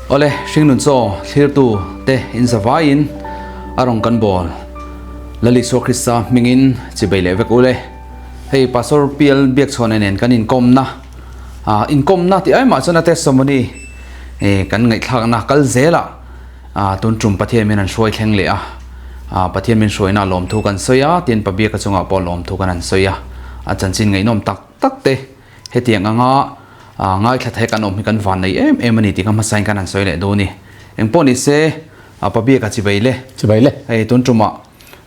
Awle, hringnun chaw thlirtu te in zavaiin a rawn kan bawl. Lal Isua Krista hmingin chibei leh vek ule. Hei Pastor PL Biakchhawna nen kan inkawmna, inkawmna tih ai mah chuan a testimony kan ngaihthlakna kal zelah tun tum Pathian min an hruai thleng leh a, Pathian min hruaina lawmthu kan sawi a, tin Pabiaka chungah pawh lawmthu kan han sawi a, a chanchin ngaihnawm tak tak te hetiang anga ngaithla thei kan awm hi kan van nei em em a ni tih kha hmasain kan han sawi leh dawn a ni. Engpawh ni se Pabiaka chibei le. Chibei le. Hei tun tumah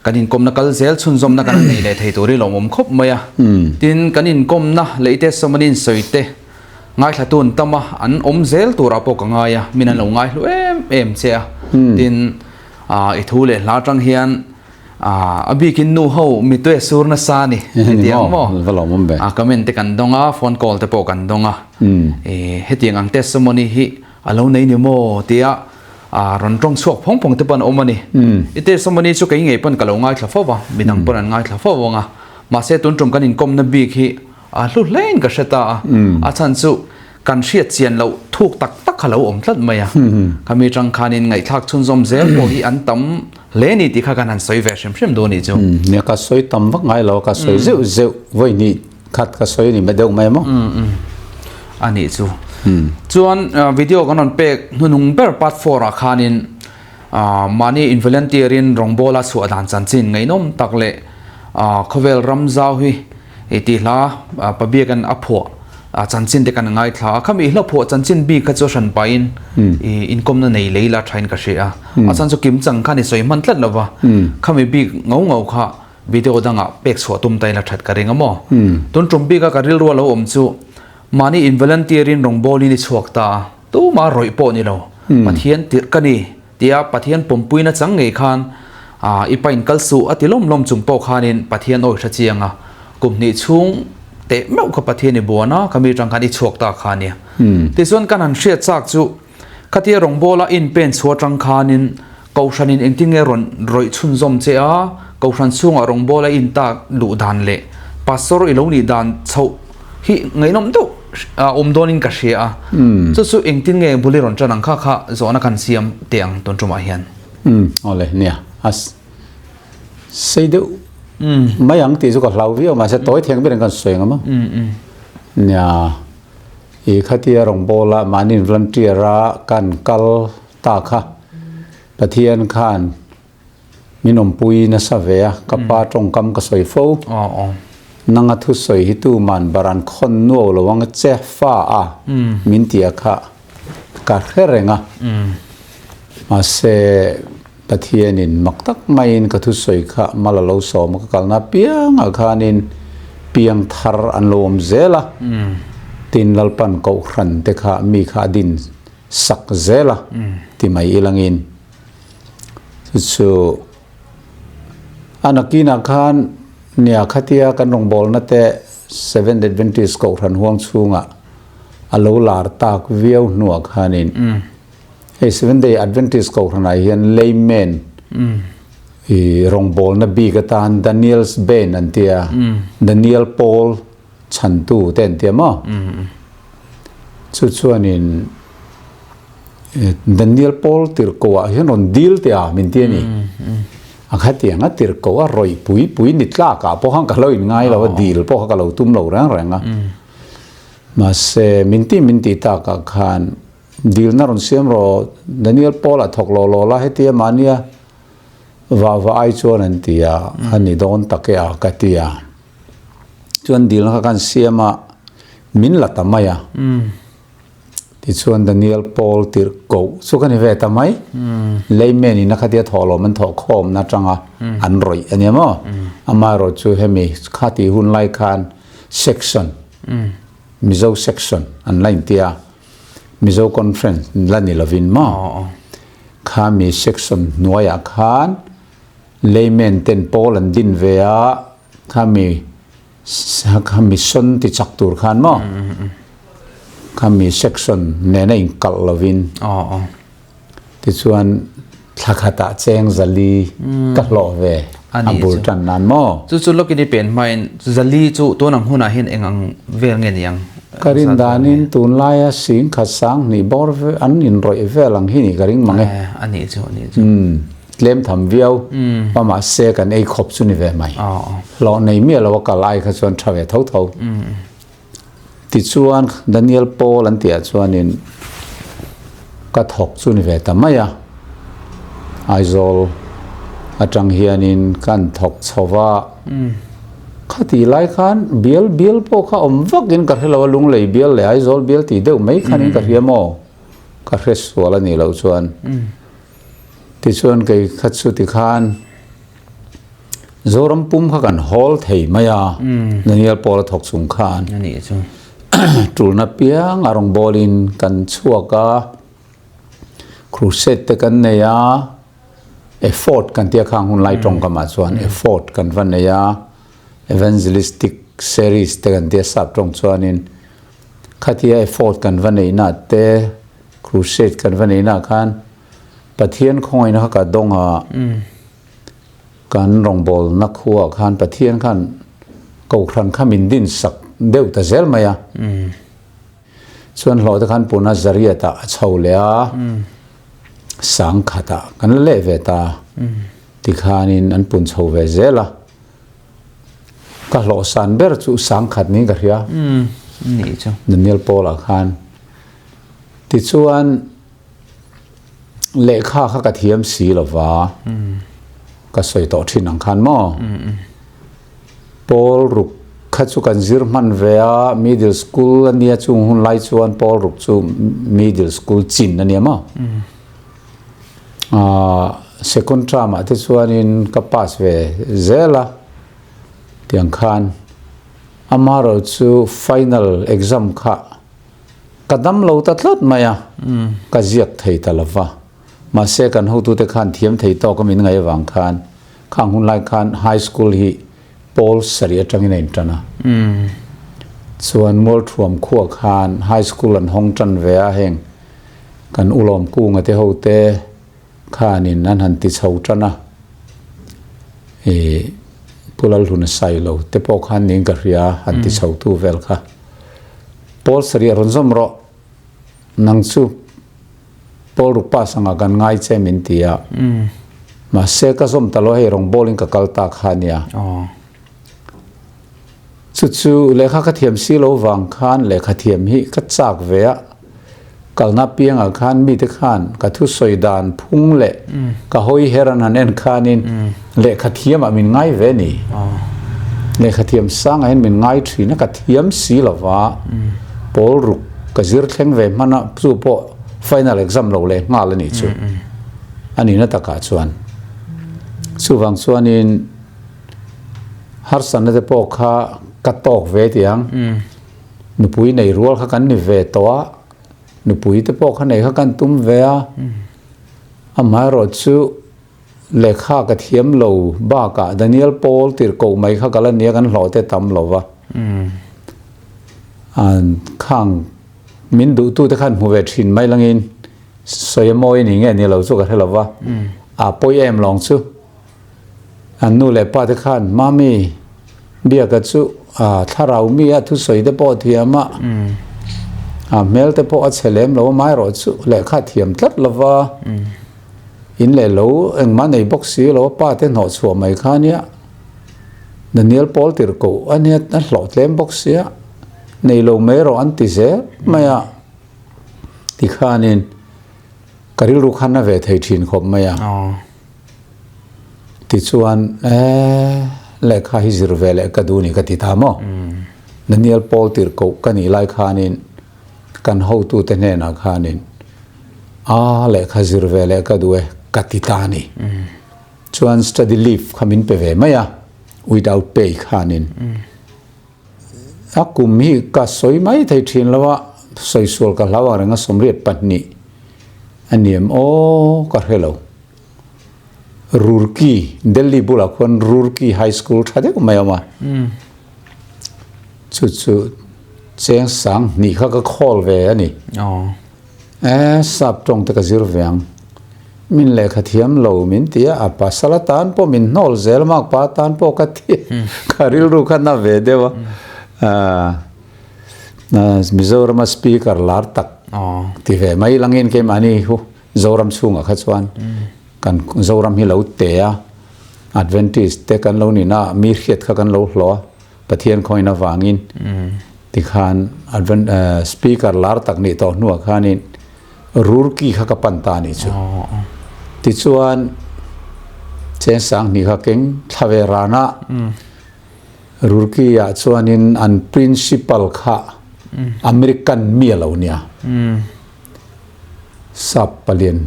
Kan inkawmna kal zel chhunzawmna kan nei leh thei tur hi lawmawm khawp mai a. Tin, kan inkawmna leite sawm an insawi te ngaithlatu an tam a, an awm zel turah pawh ka ngai a, min an lo ngai hlu em em che a. Tin, i thu leh hla atang hian a bikin nu ho mitue sur nasa a ni hetiang maw? Comment te kan dawng a, phone call te pawh kan dawng a. Hetiang ang testimony hi a lo nei ni maw tia a rawn tawng chhuak phawng phawng te pawh an awm a ni. I testimony chu kei ngei pawn ka lo ngaithla fo va, midang pawn an ngaithla fo vang a. Mahse tun tum kan inkawmna bik hi a hlu hlein ka hre ta a. A chhan chu kan hriat chian loh thuk tak tak kha lo awm tlat mai a. Khami tang khanin ngaihthlak chhunzawm zel pawh hi an tam hle ni tih kha kan han sawi ve hrim hrim duh a nih chu. Nia ka sawi tam vak ngai lo, ka sawi zeuh zeuh vawi hnih khat ka sawi a ni mai deuh mai maw? A nih chu. Chuan video kan rawn pek hnunung ber part 4 ah khanin mahni in volunteer in rawngbawla chhuah dan chanchin ngaihnawm tak leh khawvel ram zau hi i tih hla Pabiakan a phuah chanchin te kan ngaithla a. Khami hla phuah chanchin bik kha chu hran pahin i inkawmna nei lei la thain ka hria a. A chhan chu kimchang khan i sawi hman tlat lova. Khami bik ngau ngau kha Video dangah pek chhuah tum ta in a that ka ring a maw? Tun tum bika ka rilru a lo awm chu mahni in volunteer in rawngbawlin i chhuak ta a, tumah rawih pawh ni lo, Pathian tirh ka ni tia Pathian pawmpuina chang ngei khan i pain kal suh a ti lawm lawm chung pawh khanin Pathian awi hre chiang a, kum hnih chhung teh meuh kha Pathian i buan a, khami atang khan i chhuak ta kha nia. Tichuan kan han hriat chak chu Khatia rawngbawla in pen chhuah atang khanin Kohhranin engtin nge rawn rawih chhunzawm che a, Kohhran chhungah rawngbawla in tak luh dan leh Pastor i lo nih dan chhoh hi ngaihnawm deuh awm dawnin ka hria a. Chu chu engtin nge bul i rawn tan ang kha kha zawhna kan siam teh ang tun tumah hian. Umm awle nia a sei deuh mai ang tih chu ka hlau viau mahse tawi theng berin kan sawi ang a maw nia. I khatia rawngbawla mahni volunteer a kan kal ta kha Pathian khan min awmpui nasa ve a, ka pa tawngkam ka sawi fo. Nanga thusawi hi tuman baran khawn nuau lo ang che fa a min ti a kha ka hre reng a. Mahse Pathianin mak tak maiin ka thusawi kha mal a lo sawm a, ka kalna piangah khanin piang thar an lo awm zel a, tin Lalpan Kohhran te kha mi kha a din sak zel a ti mai ilangin chu chu a nakinah khan nia khatia kan rawngbawlna te Seventh Adventist Kohhran huang chhungah a lo lar tak viau hnuah khanin Hei Seventh Day Adventist Kohhranah hian layman i rawngbawlna bik atan Daniel's Band an tia, Daniel Paul chhantu te an tia maw? Chu chuanin Daniel Paul tirhkoh ah hian rawn dil teh a min ti a ni. A khatiang a tirhkoh a rawih pui pui ni tlak ah pawh khan ka lo in ngai lo a, dil pawh kha ka lo tum lo reng reng a. Mahse min ti min tih tak ah khan Dilna rawn siam rawh, Daniel Paul a thawk lo lo la hetia mahnia vah vah ai chuan an ti a, a ni dawn tak e a ka ti a. Chuan dilna kha kan siam a, min la ta mai a. Tichuan Daniel Paul tirh koh chu ka ni ve ta mai. Layman in a khatia thawh lawm an thawh khawmna atanga an rawih a nia maw. Amaherawhchu chu hemi khati hun lai khan section, Mizo section an la intia. Mizo Conference la ni lovin maw? Khami section hnuaiah khan layman ten pawl an din ve a, khami khami sawn ti chak tur khan maw? Khami section nena inkalh lovin tichuan thla khatah cheng zali ka hlawh ve a bul tan nan maw? Chu chu lawkin i pen hmain zali chu tun ang hunah hian eng ang vel nge ni ang? Ka rin danin tunlaia sing khat sang hnih bawr an inrawih vel ang hi nih ka ring mang e. A nih chu, a nih chu. Umm, tlem tham viau. Mahse kan ei khawp chu ni ve mai. Hlawh nei miah lo a kal ai kha chuan tha ve tho tho. Tichuan Daniel Paul an tihah chuanin ka thawk chu ni ve ta mai a. Aizawl atang hianin kan thawk chho va. Khati lai khan bial bial pawh kha awm vakin ka hre lo a, Lunglei bial leh Aizawl bial tih deuh mai khanin ka hria maw? Ka hre sual a nih loh chuan. Tichuan kei kha chu tikhan Zoram pum kha kan hawl thei mai a, Daniel Paul a thawk chung khan. Tulna piang a rawngbawlin kan chhuak a, crusade te kan nei a, Effort kan tia khang hun lai tawngkamah chuan effort kan va nei a, evangelistic series te kan tia sap tawng chuanin khatia effort kan va neihna te crusade kan va neihna khan Pathian khawngaihna kha ka dawng a, kan rawngbawlna khuaah khan Pathian khan kohhran kha min din sak deuh ta zel mai a. Chuan hlawh te khan puna zariat ah a chho leh a, sang khat ah kan la leh ve ta tikhanin an pun chho ve zel a, ka hlawh san ber chu sang khat niin ka hria Daniel Paul ah khan. Tichuan lehkha kha ka thiam si lova, ka sawi tawh thin ang khan maw? Pawl ruk kha chu kan zir hman ve a, middle school a nia chung hun lai chuan pawl ruk chu middle school chin a nia maw? Aaa second term ah te chuanin ka pass ve zel a, tiang khan amaherawhchu final exam kha ka dam lo ta tlat mai a, ka ziak thei ta lo va. Mahse kan hotute khan thiam thei tawk a min ngaih avang khan khang hun lai khan high school hi pawl sarih atangin a intan a. Chuan Mualthuam khuah khan high school an hawng tan ve a, heng kan Ulawm Kunga te hote khanin an han ti chho tan a, ih Pu Lalhluna Sailo te pawh khan niin ka hria han ti chho tu vel kha. Pawl sarih a rawn zawm rawh nang chu. Paul rukpa sangah kan ngai che min ti a, mahse ka zawm ta lo hei rawngbawlin ka kal ta kha a nia. Chu chu lehkha ka thiam si lo vang khan lehkha thiam hi ka chak ve a, kalna piangah khan mite khan ka thusawi dan phung leh ka hawi her an han en khanin lehkha thiamah min ngai ve a ni. Lehkha thiam sangah hian min ngai thin a, ka thiam si lo va, pawl ruk ka zir thleng ve hman a, chu pawh final exam lo leh nghal a nih chu. A nihna takah chuan. Chuvang chuanin harsatna te pawh kha ka tawk ve tih ang. Nupui nei rual kha kan ni ve tawh a, nupui te pawh kha nei kha kan tum ve a, amaherawhchu Lehkha ka thiam lo bakah Daniel Paul tirhkoh mai kha ka la nia kan hlawh te tam lo va. An khang min duhtu te khan hmu ve thin mai langin sawi a mawi ni nge ni lo chu ka hre lo va. A pawi em lawng chu. An nu leh pa te khan Mami biaka chu a thlarau mi a thusawi te pawh thiam a, a hmel te pawh a chhe lem lo a maherawh chu lehkha thiam tlat lo va. In leh lo engmah nei bawk si lo a pa te hnawh chhuah mai kha ania Daniel Paul tirhkoh ania a hlawh tlem bawk sia nei lo mai erawh an ti zel mai a tikhanin ka rilru khan a ve thei thin khawp mai a tichuan eh lehkha hi zir ve leh ka duh ni ka ti ta maw Daniel Paul tirhkoh ka nih lai khanin Kan hotute hnenah khanin, A, lehkha zir ve leh ka duh e, ka ti ta a ni. Chuan study leave kha min pe ve mai a, without pay khanin. A kum hi ka sawi mai thei thin lo a, sawi sual ka hlau ang reng a, 82 a ni em aw ka hre lo. Roorkee, Delhi bulah khuan Roorkee High School tha deuh mai a awm a. Chu chu cheng sang hnih kha ka khawl ve a ni. E, sap tawng te ka zir ve ang. Min lehkha thiam lo min ti a, a pasal atan pawh min hnawl zel mak pa atan pawh ka ti ka rilru kha na ve deuh a. Mizorama speaker lar tak ti ve mai langin keimahni hu Zoram chhungah kha chuan kan Zoram hi lo te a, Adventist te kan lo nihna ah mi hriat kha kan lo hlawh a, Pathian khawngin avangin tikhan Advent speaker lar tak nih tawh hnuah khanin Roorkee kha ka pan ta a nih chu. Tichuan Chengsang hnih kha keng thla ve rana Roorkee ah chuanin an principal kha American mi a lo nia. Sap palian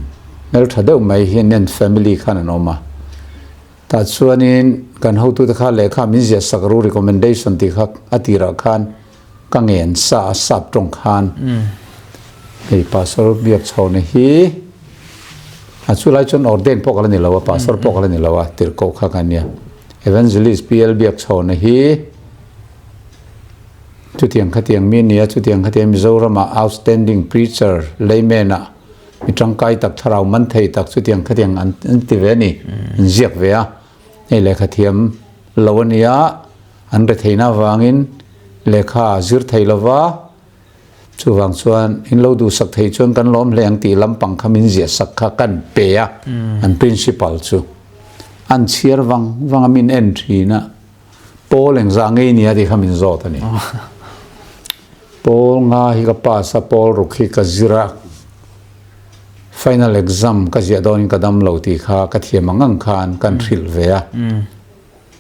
hmeltha deuh mai hi nen family khan an awm a. Tah chuanin kan hotute kha lehkha min ziah sak ru recommendation tih kha a tirah khan ka ngen sa a sap tawng khan hei pastor biak chhawna hi a chulai chuan ordain pawh ka la ni lo a pastor pawh ka la ni lo a tirhkoh kha ka nia evangelist PL biak chhawna hi chutiang khatiang mi nia chutiang khatiang Mizorama outstanding preacher layman ah mi tangkai tak thlarau man thei tak chutiang khatiang an ti ve a ni an ziak ve a hei lehkha thiam lo a nia an re theihna avangin lehkha zir thei lova chuvang chuan in lo duhsak thei chuan kan lawm hle ang tih lampang kha min ziah sak kha kan pe a an principal chu an chhiar vang vang a min en thin a Pawl engzah ngei nia tih kha min zawt a ni. Pawl nga hi ka pass a, pawl ruk hi ka zir a, final exam ka ziah dawnin ka dam lo tih kha ka thiam ang ang khan kan hrilh ve a,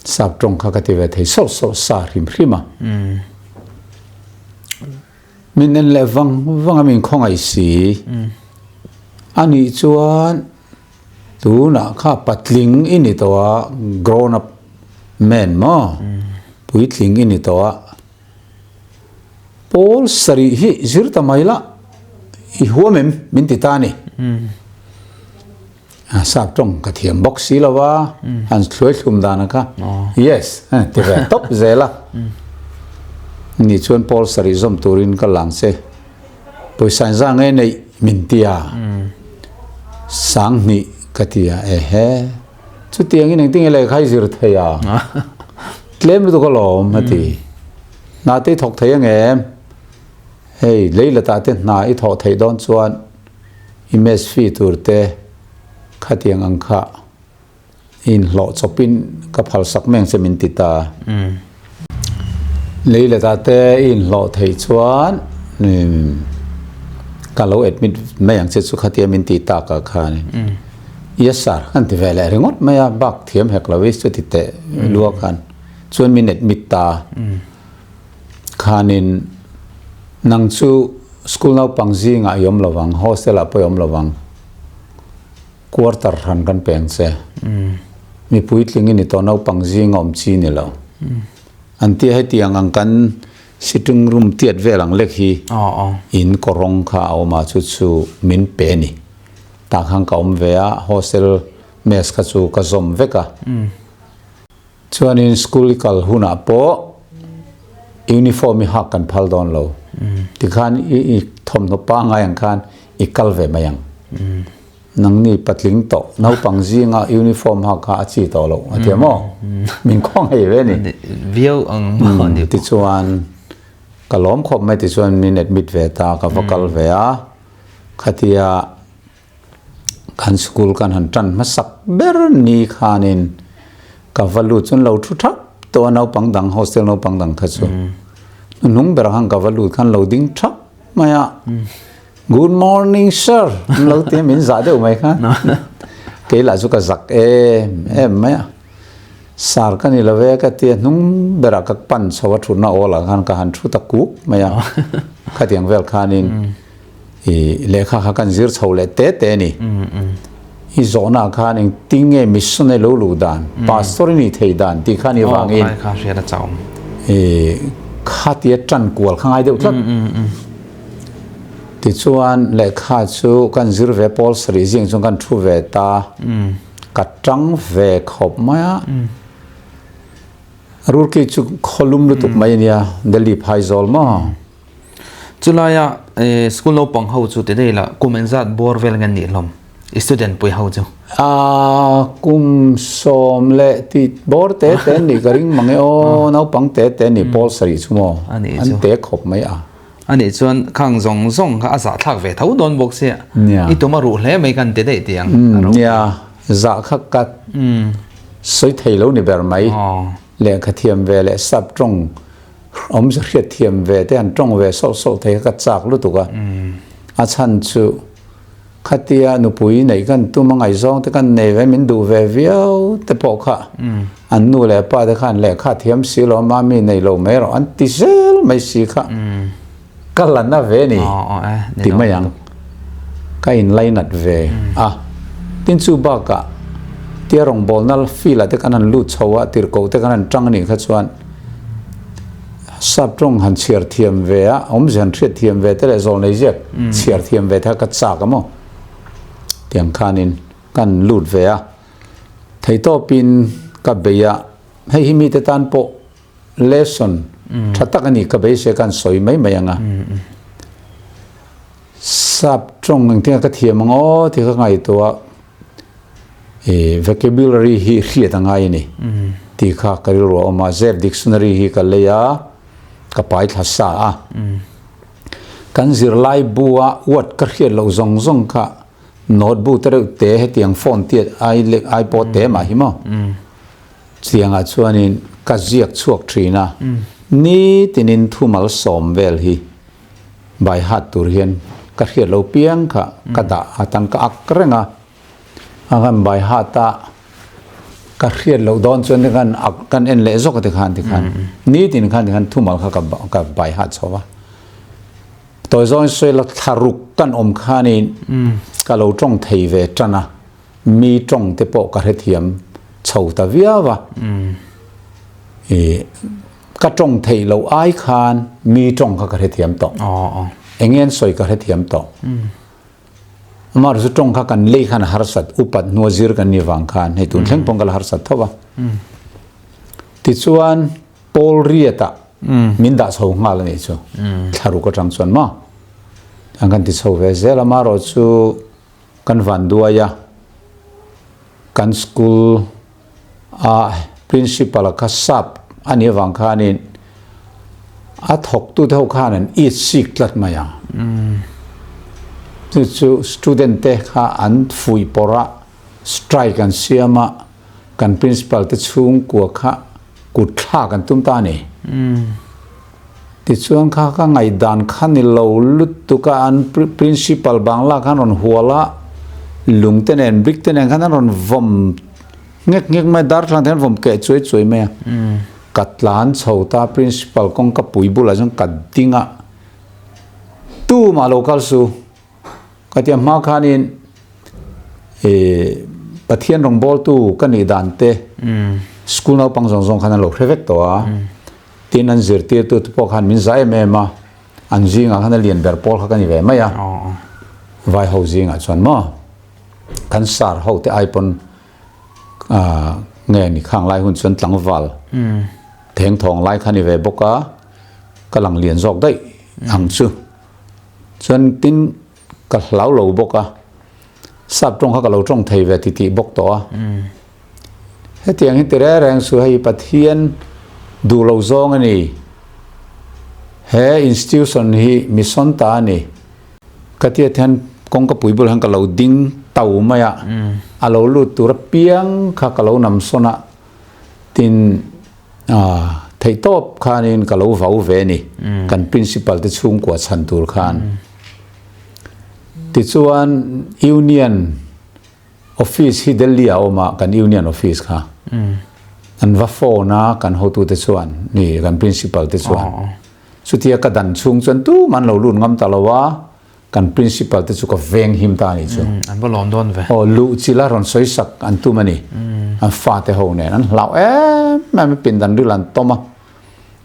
sap tawng kha ka ti ve thei sawh sawh sa hrim hrim a. Min en leh vang vang a min khawngaih si. A nih chuan Tunah kha patling i ni tawh a, grown up man maw? Puitling i ni tawh a. Pawl sarih hi zir ta mai la, i huam em? Min ti ta a ni. Sap tawng ka thiam bawk si lo a, han thluai thlum dan a kha. Yes, ti ve tawp zel a. Ni chuan pawl sarih zawm turin ka lang che. Pawisa in za nge neih min ti a, Sanghnih ka ti a, ehe, chutiangin engtin nge lehkha i zir thei a, tlem lutuk alawm a ti. Hna te i thawk thei ang em? Hei, leilatah te hna i thawh theih dawn chuan i mess fee tur te khatiang ang kha. Inhlawh chawpin ka phalsak meng che min ti ta. Leiletah te i inhlawh theih chuan ka lo admit mai ang che chu khatia min ti tak ah khan yes sir kan ti ve leh ringawt mai a, bak thiam hek lo i chuti teh lua khan chuan min admit ta khanin nang chu school naupang zingah i awm lovang hostel ah pawh i awm lovang. Quarter hran kan peng che. Mi puitling i ni tawh naupang zing a awm chi ni lo. An tia hetiang ang kan sitting room tiat vel ang lek hi in kawrawng kha a awm a chu chu min pe a ni. Tah khan ka awm ve a hostel mess kha chu ka zawm vek a. Chuanin school i kal hunah pawh uniform i hak kan phal dawn lo. Tikhan i thawmhnaw pangngai ang khan i kal ve mai ang. Nangni patling tawh naupang zinga uniform hak kha a chi tawh loh a tia maw? Min khaw ngei ve ni. Viau ang maw ni. Tichuan ka lawm khawp mai tichuan min admit ve ta ka va kal ve a. Khatia Kan school kan han tan hmasak ber ni khanin ka va lut chuan lo thu thap tawh a naupang dang hostel naupang dang kha chu hnuhnung berah khan ka va lut khan lo ding thap mai a good morning sir an lo ti a min zah deuh mai khan kei lah chu ka zak em em mai a sir ka ni lo ve ka ti a hnung berah ka pan chho a thutna awl ah khan ka han thu ta kuk mai a khatiang vel khanin I lehkha kha kan zir chho leh te te a ni. I zawhna khan engtin nge missionary lo luh dan, pastor i nih thei dan tih kha ni vangin i khatia tan kual kha ngai deuh tlat. Tichuan lehkha chu kan zir ve pawl sarih zing chuan kan thu ve ta, ka tang ve khawp mai a. Roorkee chu khawlum lutuk mai a nia, Delhi phaizawl maw? Chulaia school naupang ho chu ti daih la kum engzat bawr vel nge nih hlawm i student pui ho chu? A kum sawm leh tih bawr te te an nih ka ring mang e aw naupang te te an nih pawl sarih chu maw an te khawp mai a. A nih chuan khang zawng zawng kha a zahthlak ve tho dawn bawk sia. I tum a ruh hle mai kan ti daih tiang. Nia, zah kha ka sawi thei lo ni ber mai. Lehkha thiam ve leh sap tawng awmze hriat thiam ve te han tawng ve sawlh sawlh thei kha ka chak lutuk a. A chhan chu Khatia nupui neih kan tum a ngaihzawng te kan nei ve min duh ve viau te pawh kha an nu leh pa te khan lehkha thiam si lo mami nei lo mai rawh an ti zel mai si kha ka la na ve ni ti mai ang ka in lainat ve a tin chu bakah tia rawngbawlna field ah te kan han lut chho a tirhkoh te kan han tang anih kha chuan Sap tawng han chhiar thiam ve a, awmze han hriat thiam ve te leh zawlnei ziak chhiar thiam ve te kha ka chak a maw? Tiang khanin kan lut ve a, theihtawpin ka bei a, hei hi mite tan pawh lesson tha tak a ni ka beisei a, ka han sawi mai mai ang a. Sap tawng engtin ka thiam ang aw tih ka ngaihtuah a. I vocabulary hi hriat a ngai a ni tih kha ka rilru a awm a, Zep dictionary hi ka lei a, ka pai thla sa a. Kan zirlai bu a word ka hriat loh zawng zawng kha notebook te reuh te hetiang phone tiat ai leh ai pawh te mah hi maw. Chutiangah chuanin ka ziak chhuak thin a, nitinin thumal sawm vel hi by heart tur hian ka hriat lo piang kha ka dah a tan ka ak reng a, a kan by heart a ka hriat loh dawn chuan te khan ak kan en leh zawk a tikhan tikhan nitin khan tikhan thumal kha ka ka by heart chho a tawi zawng sawi la thlaruk kan awm khanin ka lo tawng thei ve tan a mi tawng te pawh ka hrethiam chho ta viau a i Ka tawng theih loh ai khan mi tawng kha ka hrethiam tawh. Eng nge an sawi ka hrethiam tawh. Amah chu tawng kha kan lei khan a harsat, upat hnua zir kan nih vang khan hei tun thleng pawh ka la harsat tho va. Tichuan Paul Riat-ah min dah chho nghal a nih chu. Thlaruk atang chuan maw an kan ti chho ve zel a, amaherawh chu kan van duai a, kan school a principal a kha sap a nih avang khanin a thawktu te ho khan an it sik tlat mai a. Chu chu student te kha an fuih pawrh a, strike an siam a, kan principal te chhungkua kha kut thlak an tum ta a ni. Tichuan kha ka ngaihdan kha ni lo lutuk a, an principal bangla khan rawn hual a, lung te nen brick te nen khan an rawn vawm nghek nghek mai a, darthlalang te khan vawm keh chuai chuai mai a. Ka tlan chho ta principal kawngka pui bulah chuan ka ding a, tumah lo kal su. Ka tia hma khanin Pathian rawngbawltu ka nih dan te school naupang zawng zawng khan an lo hre vek tawh a, tin an zirtirtu te pawh khan min zah em em a, an zingah khan a lian ber pawl kha ka ni ve mai a, vai ho zingah chuan maw kan sar ho te ai pawn nge ni khang lai hun chuan tlangval thengthawng lai kha ni ve bawk a, ka lang lian zawk daih ang chu. Chuan tin ka hlau lo bawk a, sap tawng kha ka lo tawng thei ve ti tih bawk tawh a. Hetiang hi ti reng reng chu hei Pathian duh lo zawng a ni. He institution hi mission ta a ni. Ka tia hian kawngka pui bulah hian ka lo ding tau mai a, a lo lut tur apiang kha ka lo nam sawn a, tin Theihtawp khanin ka lo vau ve a ni, kan principal te chhungkua chhan tur khan. Tichuan Union office hi Delhi ah a awm a, kan Union office kha. An va phone a kan hotute chuan, ni kan principal te chuan. Chutia ka dan chhung chuan tumah an lo lut ngam ta lo a, Kan principal te chu ka veng him ta a nih chu. An va lawm dawn ve. Aw luh chila rawn sawi sak an tum a ni. An fate ho nen an hlau em em a pindan ril an tawm a.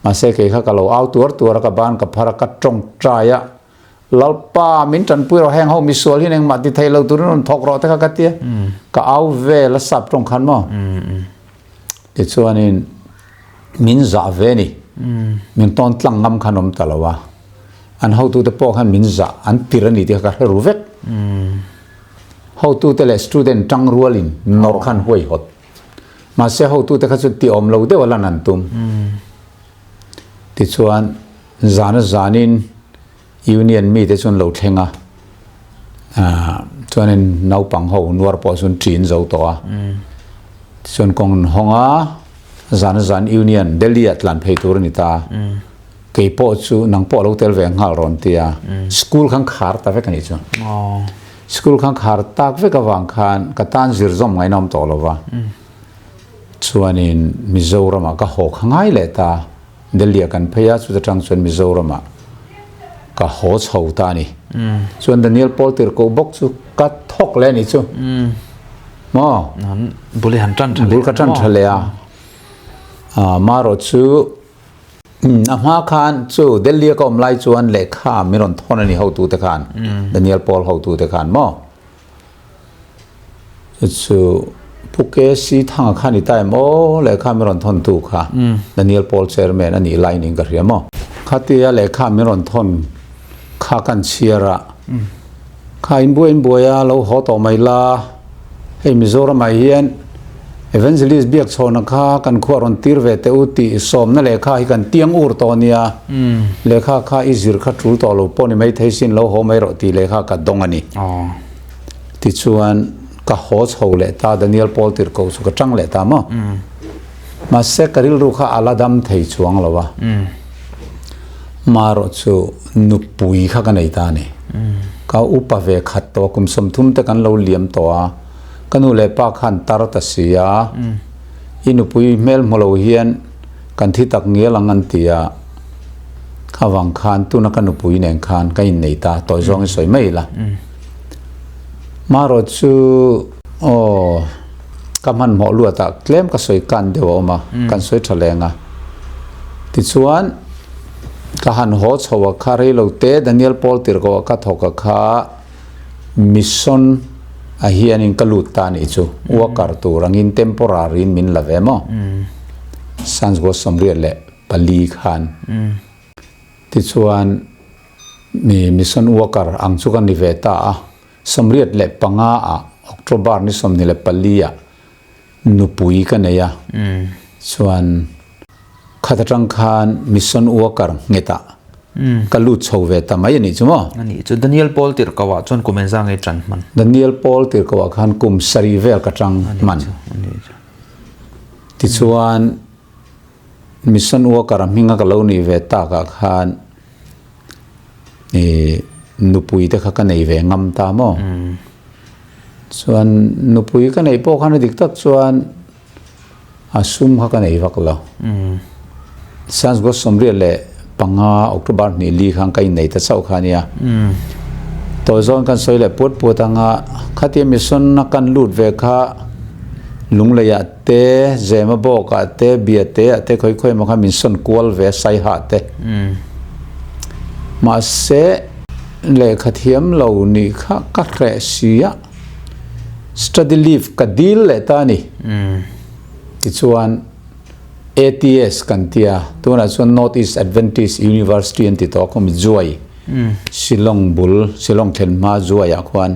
Mahse kei kha ka lo au tuar tuar a ka ban ka phar a ka tawngtai a. Lalpa min tanpui rawh heng ho misual hian engmah ti thei lo turin rawn thawk rawh te kha ka ti a. Ka au vel a sap tawng khan maw. Tichuanin min zah ve a ni. Min tawn tlang ngam khan awm ta lo a. An hotute pawh khan min zah an tir a ni tih kha ka hre ru vek. Hotute leh student tang rualin nawrh khan huai hawt. Mahse hotute kha chu ti awm lo deuh a lan an tum. Tichuan zan a zanin. Union mite chu an lo thleng a, chuanin naupang ho nuar pawh chu an ṭin zo tawh a. Tichuan kawng an hawng a, zan a zan Union Delhi ah tlan phei tur a ni ta. Kei pawh chu nang pawh a lo tel ve nghal rawn ti a, school khan khar ta vek a nih chu. School khan khar tak vek avang khan ka tan zir zawm ngaihna awm tawh lo va. Chuanin Mizoramah ka haw kha ngai leh ta. Delhi ah kan phei a, chuta tang chuan Mizoramah ka haw chho ta a ni. Chuan Daniel Paul Tirhkoh bawk chu ka thawk leh a nih chu. Maw? Bul i han tan tha leh. Bul ka tan tha leh a. Marawh chu a hma khan chu Delhi a ka awm lai chuan lehkha min rawn thawn a ni hotute khan, Daniel Paul hotute khan maw? Chu chu Pu KC Thanga kha ni ta em aw lehkha min rawn thawn tu kha Daniel Paul Chairman a nih lai niin ka hria maw. Khatia lehkha min rawn thawn kha kan chhiar a, kha inbuai inbuai a lo haw tawh mai la, hei Mizoramah hian Evangelist Biakchhawna kha kan khuah rawn tir ve teh u tih sawmna lehkha hi kan tiang ur tawh a nia, lehkha kha i zir kha tul tawh lo pawh ni maithei sin lo haw mai rawh tih lehkha ka dawng a ni. Tichuan ka haw chho leh ta Daniel Paul tirhkoh chu ka tang leh ta maw? Mahse ka rilru kha a la dam thei chuang lo a, marawh chu nupui kha ka nei ta a ni. Ka upa ve khat tawh a, kum 30 te kan lo liam tawh a, Ka nu leh pa khan tar ta si a, i nupui hmel hmu lo hian kan thi tak ngial ang an ti a, kha vang khan tuna ka nupui nen khan ka innei ta, tawi zawng i sawi mai ila. Marawh chu aw ka hmanhmawh luatah tlem ka sawi kan deuh a awm a, kan sawi tha leng a. Tichuan ka han haw chho a kha reilo te Daniel Paul tirhkoh ah ka thawk a kha, Mission a hianin ka lut ta nih chu worker tur angin temporary in min la ve maw? Sanjgo 84 khan tichuan mi mission worker ang chu ka ni ve ta a, 85 ah October ni 24 ah nupui ka nei a, chuan khat atang khan mission worker nghetah ka lut chho ve ta mai a nih chu maw? A nih chu, Daniel Paul tirhkoh ah chuan kum engzah nge tan hman? Daniel Paul tirhkoh ah khan kum sarih vel ka tang hman. Tichuan mission worker a hminga ka lo nih ve tak ah khan i nupui te kha ka nei ve ngam ta maw? Chuan nupui ka neih pawh khan a dik tak chuan a sum kha ka nei vak lo. Sanskrit 75 October 2 khan ka innei ta chauh kha ania. Tawi zawn kan sawi leh puat puat anga khatia mission a kan lut ve kha Lungleiah te, Zema bawkah te, Biateah te khawi khawi emaw khan min sawn kual ve a Saiha te. Mahse Lehkha thiam lo nih kha ka hreh si a, study leave ka dil leh ta a ni. Tichuan ATS kan ti a, tunah chuan North East Adventist University an ti tawh a, khawmi Juai, Shillong bul, Shillong thlen hma Juai-ah khuan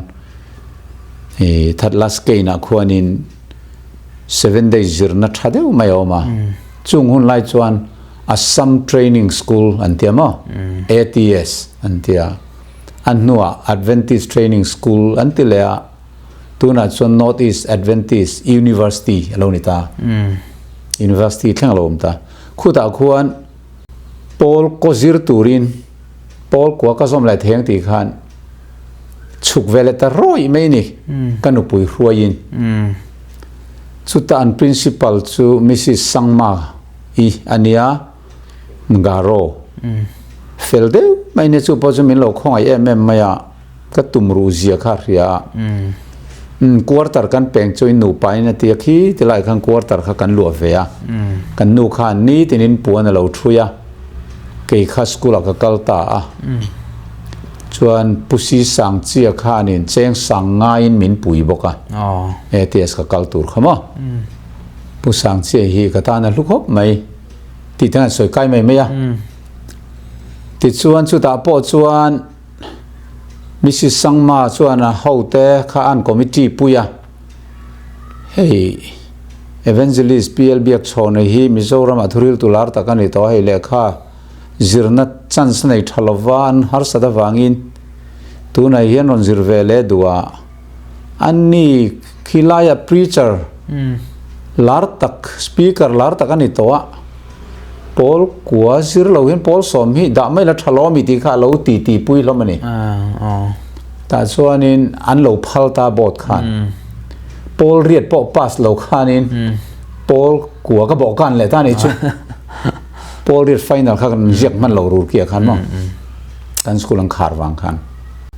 i Thatlaskein-ah khuanin seven days zirna tha deuh mai a awm a. Chung hun lai chuan Assam Training School an tia maw? ATS an tia. A hnuah Adventist Training School an ti leh a, tunah chuan North East Adventist University a lo ni ta. University thleng a lo awm ta. Khutah khuan Pawl kaw zir turin Pawl kua ka zawm leh thei ang tih khan chhuk ve leh ta rawih mai ni ka nupui hruaiin. Chutah an principal chu Mrs Sangma i a nia, Ngaro. Fel deuh mai nia chu pawh chu min lo khawngaih em em mai a, ka tum ruh zia kha a hria a. Quarter kan peng chu in nupa in a ti a khi ti lai khan quarter kha kan luah ve a. Kan nu khan nitinin puan a lo thui a, kei kha school ah ka kal ta a. Chuan Pu Si Sang Chia khanin cheng sang ngaiin min pui bawk a, ATS ka kal tur kha maw. Pu Sang Chia hi ka tan a hlu khawp mai tih te an sawi kai mai mai a. Tichuan chutah pawh chuan Mrs Sangma chuan a hote kha an committee pui a, hei Evangelist PL Biakchhawna hi Mizoram-ah thuril tu lar tak a ni tawh a, hei lehkha. Zirna chance nei tha lova an harsat avangin tunah hian rawn zir ve leh duh a, an ni khilaia preacher lar tak, speaker lar tak a ni tawh a, pawl kua zir lo hian pawl sawm hi dah mai la tha lo ami tih kha a lo ti ti pui hlawm a ni. Tah chuanin an lo phal ta board khan pawl riat pawh pass lo khanin pawl kua ka bawh kan leh ta a nih chu. Pawl riat final kha kan ziak hman lo rur kia khan maw kan school an khar vang khan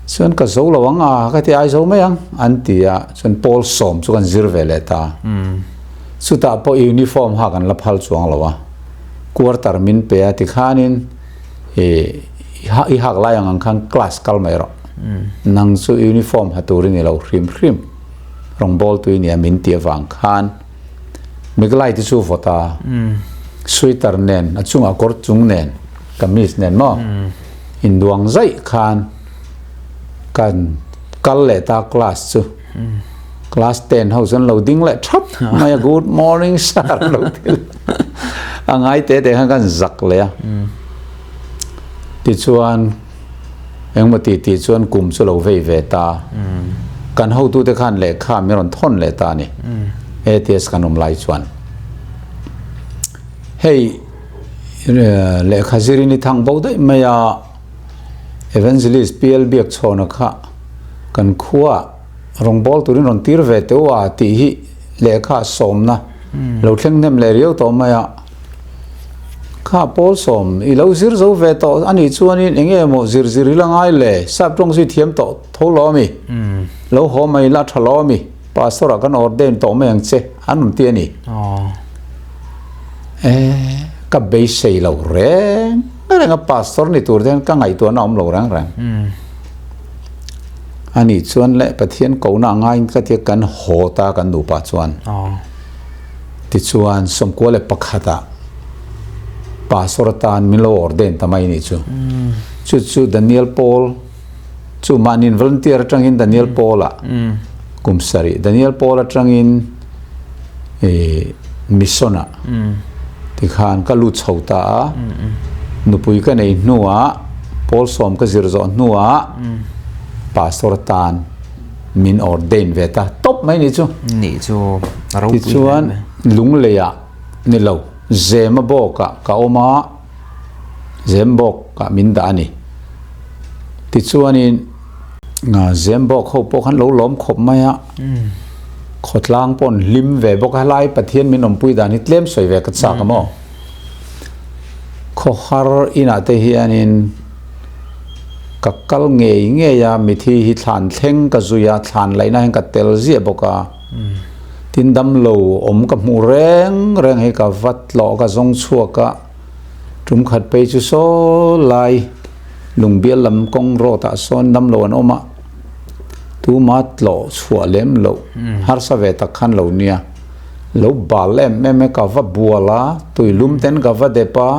chuan ka zo lo ang a ka ti ai zo mai ang an ti a chuan pawl sawm chu kan zir ve leh ta chutah pawh uniform ha kan la phal chuang lo a quarter min pe a tikhanin i i hak lai ang ang khan class kal mai rawh nang chu uniform ha turin i lo hrim hrim rawngbawl tui nia min ti avang khan Miglai te chu vawt a, sweater nen, a chungah kawr chung nen, kamis nen maw, induang zaih khan kan kal leh ta class chu. Class ten ho chuan lo ding leh thap mai a, good morning sir an lo ti leh a ngai te te khan kan zak leh a. Tichuan engmaw ti tih chuan kum chu lo vei ve ta. Kan hotute khan lehkha min rawn thawn leh ta a ni. ATS kan awm lai chuan. Hei lehkha zirin i thang bo daih mai a, Evangelist PL Biakchhawna kha kan khua rawngbâwl turin rawn tir ve teuh a tih hi lehkha sawmna lo thleng hnem leh riau tawh mai a. Kha pawl sawm i lo zir zo ve tawh a nih chuanin eng nge maw zir zir ila ngai le, sap tawng zui thiam tawh tho lo ami? Lo haw mai ila tha lo ami? Pastor ah kan ordain tawh mai ang che an rawn ti a ni. E, ka beisei lo reng reng a pastor ni tur te hian ka ngaihtuahna a awm lo reng reng. A nih chuan le Pathian kohna a ngaiin ka tia kan haw ta kan nupa chuan. Tichuan 11 ah Pastor atan min lo ordain ta mai nih chu. Chu chu Daniel Paul chu mahniin volunteer atangin Daniel Paul ah kum sarih Daniel Paul atangin mission ah tikhan ka lut chho ta a. Nupui ka nei hnuah Paul sawm ka zir zawh hnuah Pastor atan min ordain ve ta tawp mai ni chu. Nih chu a ropui hle mai. Tichuan Lungleiah ni lo Zema bawkah ka awm a, Zem bawkah min dah a ni. Tichuanin Zem bawk ho pawh khan lo lawm khawp mai a, khawtlang pawh an hlim ve bawk a, helai Pathian min awmpui dan hi tlem sawi ve ka chak a maw. Khawhar inah te hianin Ka kal ngei ngei a, mithi hi thlan thleng ka zui a, thlan laihna hian ka tel ziah bawk a. Tin damlo awm ka hmuh reng reng hi ka va tlawh ka zawng chhuak a, tum khat phei chu saw lai lungbial lam kawng road ah sawn damlo an awm a, tuma tlawh chhuah lem loh harsa ve tak khan lo nia. Lo bal em em e ka va bual a, tuilum ten ka va dep a.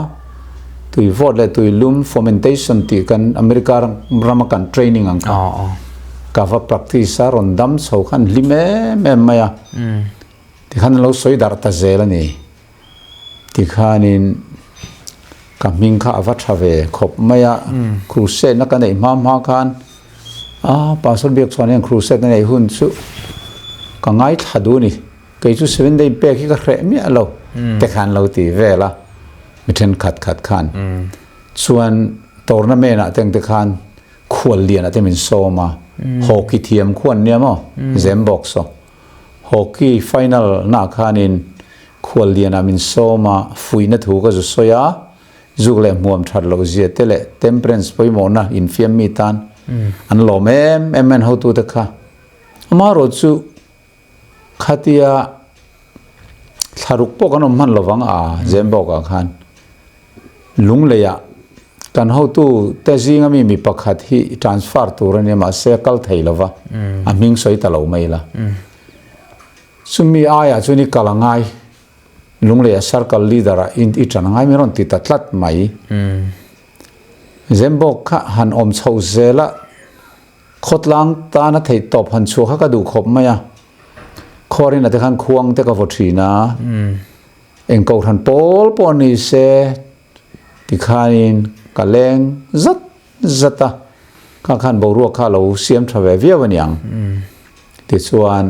Tui vawt leh tui lum fomentation tih kan America rama kan training ang kha ka va practice a rawn dam chho khan hlim em em mai a tikhan an lo sawi darh ta zel a ni tikhanin ka hming kha a va tha ve khawp mai a crusade na ka neih hma hma khan a pastor biak chuan hian crusade na neih hun chu ka ngaithla duh a ni kei chu seven day pek hi ka hreh miah lo te khan lo ti vel a. Mi thenkhat khat khan chuan tournament ah te ang te khan khual lian ah te min sawm a, hockey thiam khu an nia maw, zem bawk saw. Hockey final na khanin khual lian ah min sawm a, fuihna thu ka zu sawi a, zuk leh hmuam that loh zia te leh temperance pawimawhna infiam mi tan an lawm em em en hotute kha. Amaherawhchu Khatia thlaruk pawh kan awm hman lovang a Zembawkah khan Lungleiah kan hotu te zinga mi mi pakhat hi transfer tur a nia mahse a kal thei lova a hming sawi ta lo mai la. Chumi aiah chuan i kal a ngai Lungleiah circle leader ah i tan a ngai min rawn ti ta tlat mai. Zembawk kha han awm chhoh zel a. Khawtlang tana theih tawp han chhuah kha ka duh khawp mai a, Khuarin ate khan khuang te ka vaw thin a, eng kohhran pawl pawh ni se Tikhanin ka leng zat zat a, kha khan boruak kha a lo siam tha ve viau a niang. Tichuan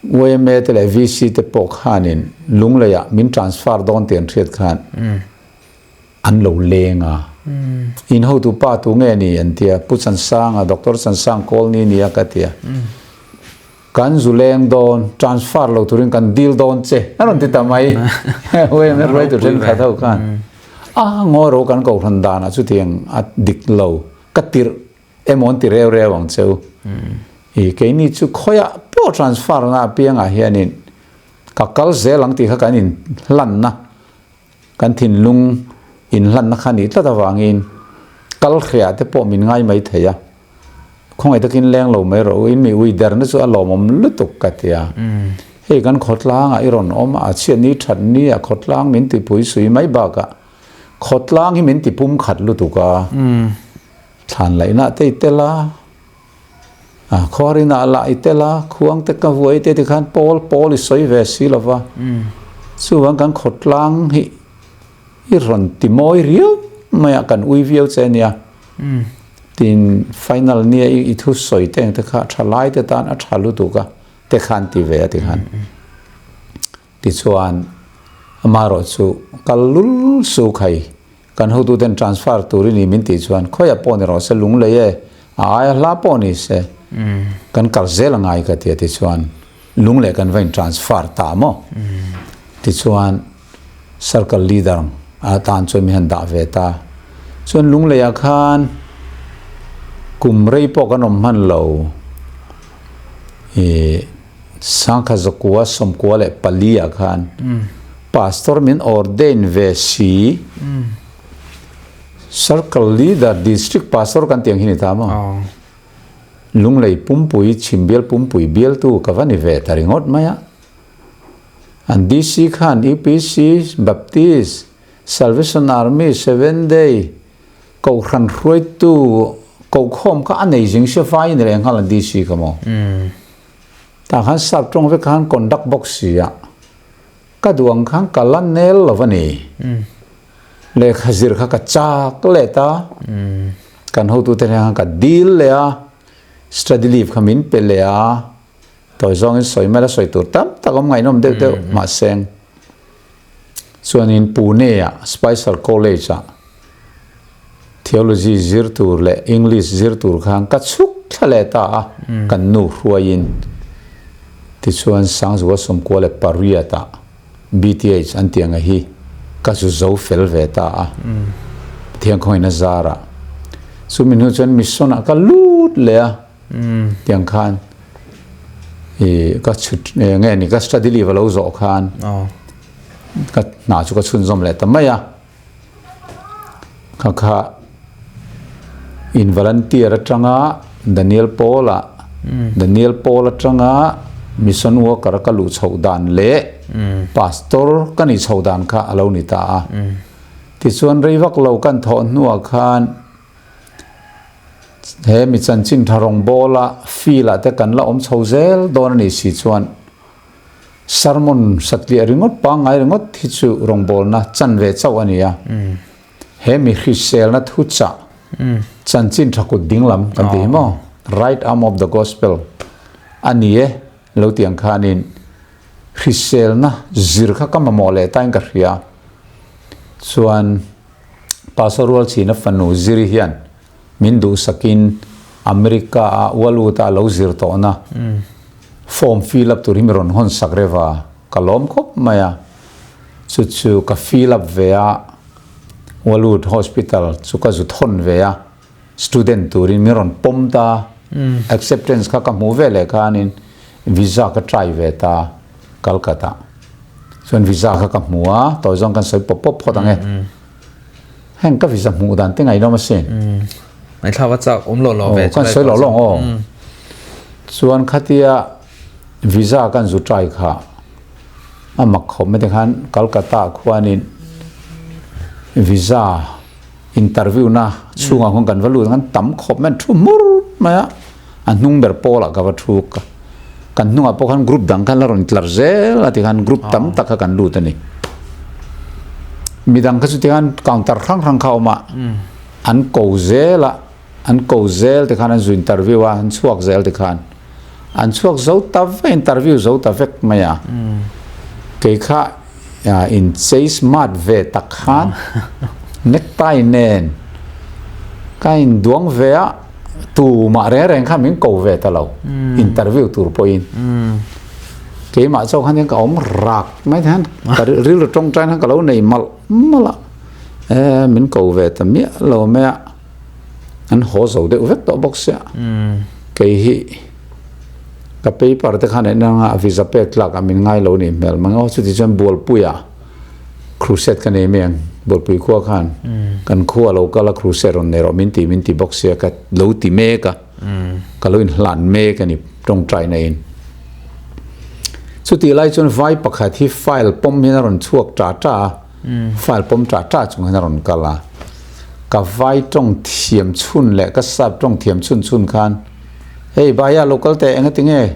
yma te leh VC te pawh khanin Lungleiah min transfer dawn tih an hriat khan an lo leng a. In hotu pa tu nge ni an ti a, Pu Chansanga, Doctor Chansang Kawlni nia ka ti a. Kan zu leng dawn, transfer lo turin kan dil dawn che, a rawn ti ta mai. Yma hruaitu thenkhat ho khan a ngawi ro kan kohhran danah chutiang a dik lo, ka tirh emaw an ti reu reu ang cheu. I keini chu khawiah pawh transfer na apiangah hianin ka kal zel ang tih kha kan inhlanna, kan thinlung inhlanna kha nih tlat avangin kal hriah te pawh min ngai mai thei a. Khawngaih takin leng lo mai rawh u, in mi ui derna chu a lawmawm lutuk ka ti a. Hei kan khawtlangah i rawn awm a, a chhiat ni that ni a khawtlang min tipui sui mai bakah khawtlang hi min tipum khat lutuk a. Thlan laihna te i tel a, a khuarinah lah i tel a, khuang te ka vuai te tikhan pawl pawl i sawi ve si lo va. Chuvang kan khawtlang hi i rawn ti mawi riau mai a, kan ui viau che ania. Tin, final nia i thu sawi te ang te kha tha lai te tan a tha lutuk a te khan ti ve a tikhan. Tichuan amaherawh chu kal lul su khai kan hotu ten transfer tur i ni min tih chuan khawiah pawh ni rawh se lunglei e a aia hla pawh ni se kan kal zel a ngai ka ti a tichuan lunglei kan va in transfer ta maw tichuan Circle leader atan chuan min han dah ve ta. Chuan Lungleiah khan kum rei pawh kan awm hman lo. Ih Sangkha Zakua sawmkua leh pali ah khan Pastor min ordain ve si. Circle leader district pastor kan tih ang hi ni ta maw? Lunglei pumpui chhimbial pumpui bialtu ka va ni ve ta ringawt mai a. An DC khan UPC, Baptist, Salvation Army, Seventh Day, Kohhran hruaitu kohkhawm kha a nei zing sia vai ni leh nghal an DC kha maw. Tah khan sap tawng vek khan conduct bawk si a, ka duh ang khan ka la nel lo a ni. Lehkha zir kha ka chak leh ta, kan hotute nen khan ka dil leh a, study leave kha min pe leh a. Tawi zawngin sawi mai la sawi tur tam tak awm ngaihnawm deuh deuh mahse chuanin Pune-ah Spicer College-ah Theology zir tur leh English zir tur khan ka chhuk thla leh ta a, kan nu hruaiin. Tichuan Sangzua Sawmkua leh Pariat-ah BTH an tih anga hi ka zu zo fel ve ta a, Pathian khawngin a zarah. Chumi hnu chuan Mission-ah ka lut leh a. Tiang khan i ka chhut nge ni ka study leave a lo zawh khan ka hna chu ka chhunzawm leh ta mai a kha kha in volunteer atanga Daniel Paul a Daniel Paul atanga mission worker ka luh chhoh dan leh pastor ka nih chhoh dan kha a lo ni ta a tichuan rei vak lo kan thawh hnuah khan He mi chanchin tha rawngbawla field ah te kan la awm chho zel dawn a nih si chuan sermon satliah ringawt pangngai ringawt hi chu rawngbawlna chan ve chauh a ni a. He mi hriselna thuchah chanchin tha kut dinglam kan tih hi maw right arm of the gospel a ni e lo tih ang khanin hriselna zir kha ka mamawh leh tain ka hria chuan Pastor Rualchhina fanu Ziri hian min duhsakin America a Ualut a lo zir tawhna form fill up tur hi mi rawn hawn sak reuh a, ka lawm khawp mai a. Chu chu ka fill up ve a, Ualut Hospital chu ka zu thawn ve a, student turin min rawn pawm ta, acceptance kha ka hmuh ve leh khanin visa ka try ve ta Calcutta. Chuan visa kha ka hmu a, tawi zawng kan sawi pawp pawp phawt ang e. Heng ka visa hmuh dan te ngaihnawm asin. Ngaihthlak a chak awm lo lo ve. Kan sawi lo lo aw. Chuan khatia visa kan zu try kha a mak khawp mai te khan Calcutta khuanin visa interview na chhungah khuan kan va lut ang tam khawp mai an thu hmur mai a a hnung ber pawlah ka va thu ka kan hnungah pawh khan group dang khan la rawn tlar zel a tikhan group tam tak kha kan lut a ni. Midang kha chu tikhan counter hrang hrang kha a awm a, an ko zel a, an ko zel tikhan an zu interview a, an chhuak zel tikhan an chhuak zo ta vek, interview zo ta vek mai a. Kei kha in chei smart ve tak khan necktie nen ka in duang ve a, tumah reng reng kha min ko ve ta lo interview tur pawhin. Keimah chauh khan hian ka awm rak mai hian ka rilru tawngtai khan ka lo nei malh malh a, e min ko ve ta miah lo mai a, an haw zo deuh vek tawh bawk sia. Kei hi ka paper te khan en anga a visa pek tlak a min ngai lo nih hmel mang aw chuti chuan Bualpuia crusade ka nei mai ang Bualpui khua khan kan khua lo kal a crusade rawn nei rawh min ti min ti bawk sia ka lo ti mek a. Ka lo inhlan mek a ni tawngtai na in. Chutih lai chuan vai pakhat hi file pawm hian a rawn chhuak ta ta a, file pawm ta ta chung hian a rawn kal a. Ka vai tawng thiam chhun leh ka sap tawng thiam chhun chhun khan, Hei Bhaiya lo kal teh engati nge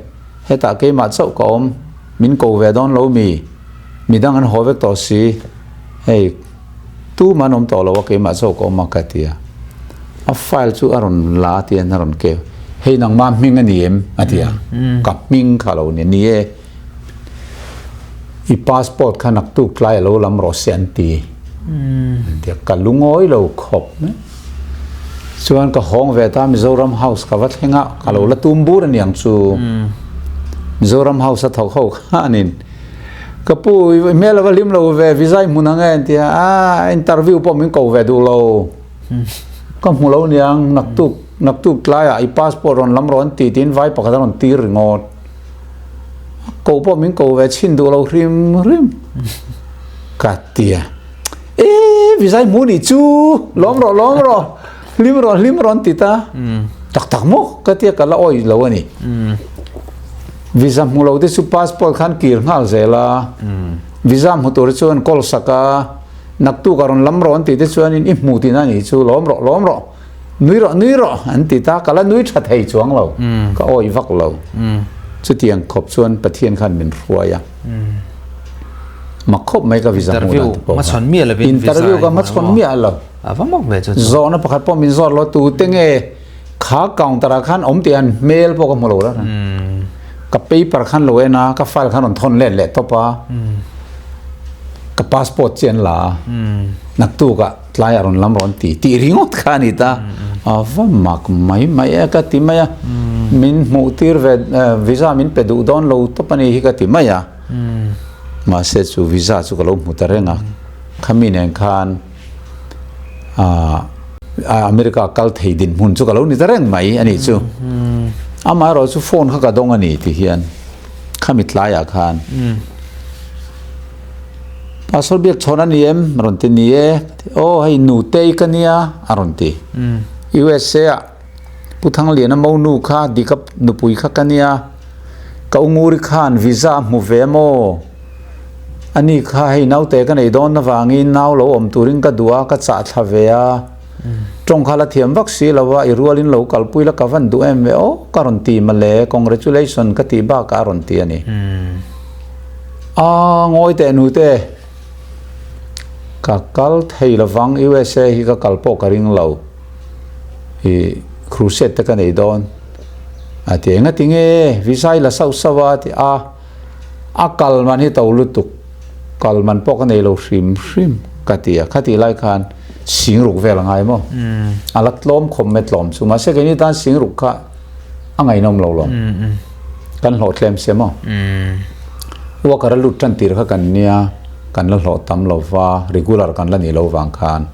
hetah keimah chauh ka awm, min ko ve dawn lo mi, midang an haw vek tawh si, hei Tumah an awm tawh lo a, keimah zawk a awm a ka ti a. A file chu a rawn la a ti a, a rawn keu. Hei nangmah hming a ni em? a ti a. Ka hming kha lo ni. Ni e, i passport kha naktuk tlai a lo lam rawh se an ti. An ti a, ka lungawi lo khawp mai. Chuan ka hawng ve ta Mizoram House ka va thleng a, ka lo la tum bur a niang chu. Mizoram House a thawk ho khanin Ka pu, i hmel a va hlim lo ve, visa i hmun ang e an ti a, a interview pawh min ko ve duh lo. Ka hmu lo niang, naktuk, naktuk tlaiah i passport rawn lam rawh an ti tiin vai pakhat a rawn tir ringawt. A ko pawh min ko ve chhin duh lo hrim hrim. Ka ti a, e visa i hmu nih chu, lawm rawh, lawm rawh, hlim rawh, hlim rawh an ti ta. Tak tak maw? Ka ti a, ka la awih lo a ni. Visa hmu lo te chu passport khan kir nghal zel a, visa hmu tur chuan call sak a, naktuk a rawn lam rawh an tih te chuanin i hmu tihna nih chu lawm rawh lawm rawh, nui rawh nui rawh an ti ta, ka la nui tha thei chuang lo, ka awih vak lo. Chutiang khawp chuan Pathian khan min hruai a, mak khawp mai ka visa hmuh dan te pawh kha. Interview ka hmachhawn miah lo. Zawhna pakhat pawh min zawt lo, tute nge Kha counter ah khan awm tih an hmel pawh ka hmu lo reng a. Ka paper khan lo en a, ka file khan rawn thawn let leh tawp a. Ka passport chi an la a. Naktuk ah tlai ah rawn lam rawn ti tih ringawt kha a ni ta. A va mak mai mai e ka ti mai a. Min hmuh tir ve visa min pe duh dawn lo tawp a ni hi ka ti mai a. Mahse chu visa chu ka lo hmu ta reng a. Khami nen khan. America kal thei dinhmun chu ka lo ni ta reng mai a nih chu. Amaherawh chu phone kha ka dawng a ni ti hian khami tlaiah khan Pastor biak chhawn a ni em? A rawn ti ni e. Aw hei Nutei ka nia a rawn ti. USA ah Pu Thangliana monu kha Dika nupui kha ka nia. Ka Unguri khan visa a hmu ve maw? Ani kha hei naute ka nei dawn avangin nau lo awm turin ka duh a, ka chah thla ve a. Tawng kha la thiam vak si lo a, i rualin lo kalpui la ka van duh em ve aw, ka rawn ti male, congratulation ka tih bakah a rawn ti a ni. A ngawi teh nute, ka kal thei lovang, USA hi ka kal pawh ka ring lo, i crusade te ka nei dawn a ti, engati nge visa i la sauh sauh a ti a. A kal man hi to lutuk, kal man pawh ka nei lo hrim hrim ka ti a, khatih lai khan singruk vel a ngai maw? A la tlawm khawp mai tlawm chu, mahse keini tan singruk kha a ngaihnawm lo lo, kan hlawh tlem se maw? Worker a lut tan tir kha kan nia, kan la hlawh tam lo va, regular kan la nih lo vang khan.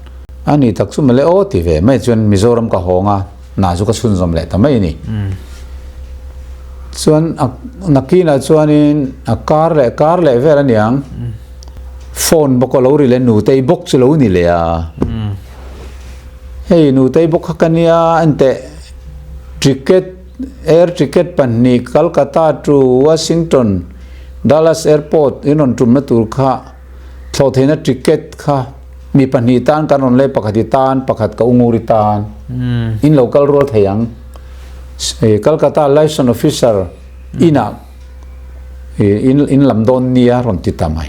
A ni tak chu mawle aw ti ve mai chuan Mizoram ka hawng a. Hna chu ka chhunzawm leh ta mai a ni. Chuan a nakinah chuanin a kar leh kar leh vel a niang. Phone bawk a lo ri leh nutei bawk chu lo ni leh a. Hei nutei bawk kha ka nia enteh ticket air ticket pahnih Calcutta to Washington Dallas airport in rawn tumna tur kha thlawh theihna ticket kha Mi pahnih tan kan rawn lei pakhat i tan, pakhat ka ungur i tan. In lo kal rual thei ang. Calcutta Liaison Officer inah in in lam dawn nia rawn ti ta mai.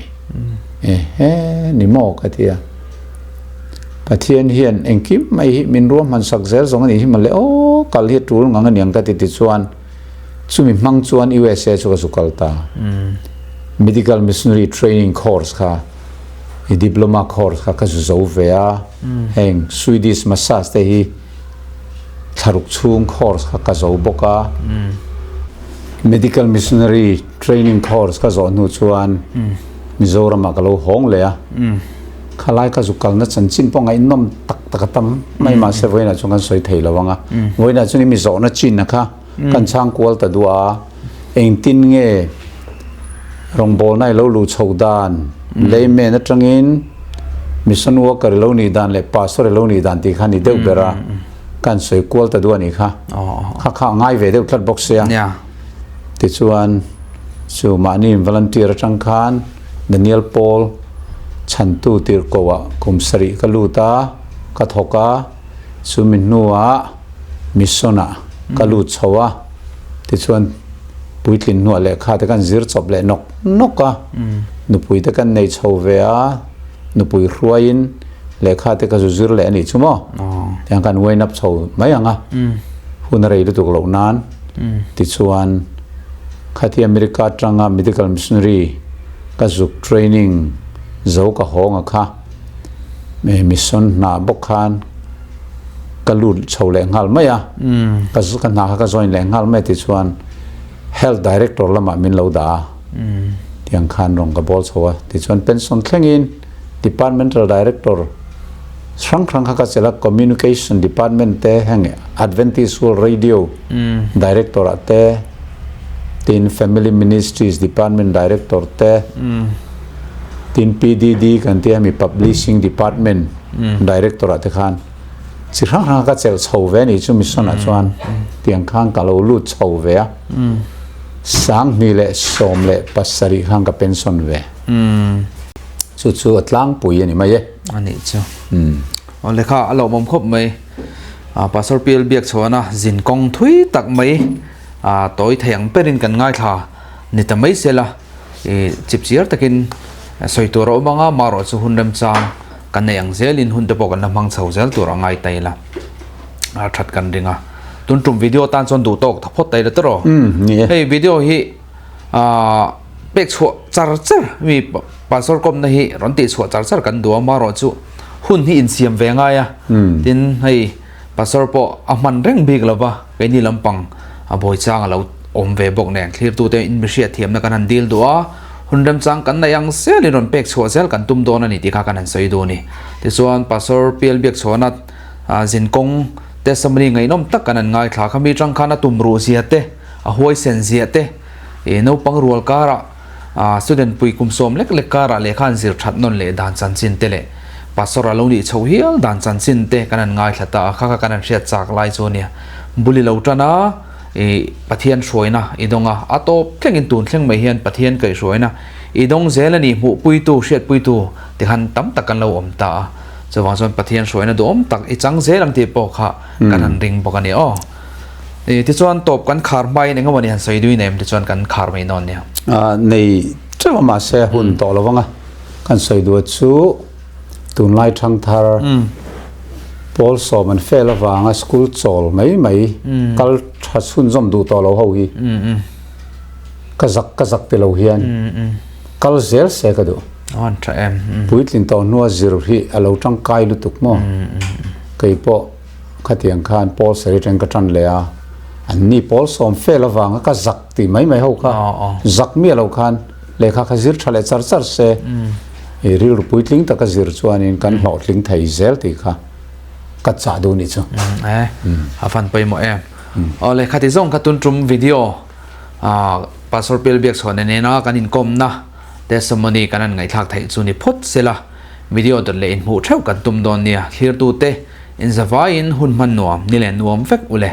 Ehe ni maw ka ti a. Pathian hian engkim mai hi min ruahman sak zel zawng a nih hi mawle aw, kal hi a tul ngang a niang ka ti tichuan chumi hmang chuan USA chu ka zu kal ta. Medical Missionary Training Course kha i diploma course kha ka zu zo ve a, heng Swedish massage te hi thlaruk chhung course kha ka zo bawk a. Medical Missionary Training Course ka zawh hnu chuan Mizoramah ka lo hawng leh a. Khalai ka zu kalna chanchin pawh ngaihnawm tak tak a tam mai mahse vawiinah chuan kan sawi thei lo ang a. Vawiinah chuan i mi zawhna chin a kha kan chhang kual ta duah a. Engtin nge rawngbawlna i lo luh chhoh dan, layman atangin mission worker i lo nih dan leh pastor i lo nih dan tih kha a ni deuh ber a. Kan sawi kual ta duah a nih kha. Kha kha a ngai ve deuh tlat bawk sia. Tichuan chu mahni volunteer atang khan Daniel Paul chhantu tirhkohah kum sarih ka lut a, ka thawk a, chumi hnuah mission-ah ka lut chho a, tichuan puitlin hnuah lehkha te kan zir chawp leh nawk nawk a, nupui te kan nei chho ve a, nupui hruaiin lehkha te ka zu zir leh a nih chu maw? Tiang kan wind up chho mai ang a, hun a rei lutuk loh nan tichuan Khati America atanga medical missionary ka zuk training zo ka hawng a kha mission hna bawk khan ka lut chho leh nghal mai a, ka ka hna kha ka join leh nghal mai tichuan health director lamah min lo dah a, tiang khan rawn ka bawl chho a, tichuan pension thlengin departmental director hrang hrang kha ka chelh a, communication department te heng Adventist World Radio director ah te, tin Family Ministries Department Director te, tin PDD kan tih a mi Publishing Department Director ah te khan chi hrang hrang ka chelh chho ve a nih chu mission ah chuan tiang khan ka lo lut chho ve a, 2017 khan ka pension ve. Chu chu a tlangpui a ni mai e. A nih chu. Aw lehkha a lawmawm khawp mai. Pastor PL Biakchhuana zin kawng thui tak mai tawi thei ang berin kan ngaithla ni ta mai sela i chipchiar takin sawi tur a awm ang a, marawh chu hun remchang kan nei ang zelin hun te pawh kan la hmang chho zel tur a ngai ta ila a that kan ring a. Tun tum video tan chuan duh tawk tha phawt ta ila tawh. Hei video hi pek chhuah char char mi pastor kawmna hi rawn tih chhuah char char kan duh a marawh chu hun hi insiam ve ngai a tin hei pastor pawh a hman reng bik lova keini lampang a bawi chang a lo awm ve bawk nen thlirtute in mi hriat thiamna kan han dil duh a hun remchang kan neih ang zelin rawn pek chhuah zel kan tum dawn a ni tih kha kan han sawi duh a ni tichuan pastor Pial Biakchhuana zinkawng testimony ngaihnawm tak kan han ngaithla kha mi tang khan a tum ruh zia te a huaisen ziah te ih naupang rual karah ah student pui kum sawm lek lek karah lehkha an zir that nawn leh dan chanchin te leh pastor a lo nih chho hial dan chanchin te kan han ngaithla ta a kha kha kan han hriat chak lai chu a nia bul i lo tan a ih Pathian hruaina i dawng a a tawp thlengin tun thleng mai hian Pathian kaihhruaina i dawng zel a ni hmuhpuitu hriatpuitu ti khan tam tak kan lo awm ta a chuvang chuan Pathian hruaina duhawm tak i chang zel ang tih pawh kha kan han ring bawk a ni aw. E tichuan tawp kan khar hmain eng emaw ni han sawi dui nem tichuan kan khar mai dawn nia. Nei teuh a mahse hun tawh lo vang a, kan sawi duh chu tunlai thangthar pawl sawm an fail avanga school chawl mai mai kal tha chhunzawm duh tawh lo ho hi ka zak ka zak ti lo hian kal zel se ka duh. An tha em. Puitlin tawh hnua zir hi a lo tangkai lutuk maw? Keipawh. Khatiang khan Paul Sari teng ka tan leh a, an ni Paul sawm fel avanga ka zak tih mai mai ho kha zak miah lo khan lehkha kha zir tha leh char char se, i rilru puitling taka zir chuanin kan hlawhtling thei zel tih kha ka chah duh nih chu. E, a fan pawimawh em. Aw lehkha ti zawng kha tun tum video Pastor Pial Biakchhuana nena kan inkawmna testimony kan han ngaihthlak theih chu ni phawt sela video dawt leh inhmuh theuh kan tum dawn nia thlirtute. Inzavaiin hun hman nuam ni leh nuam vek u le.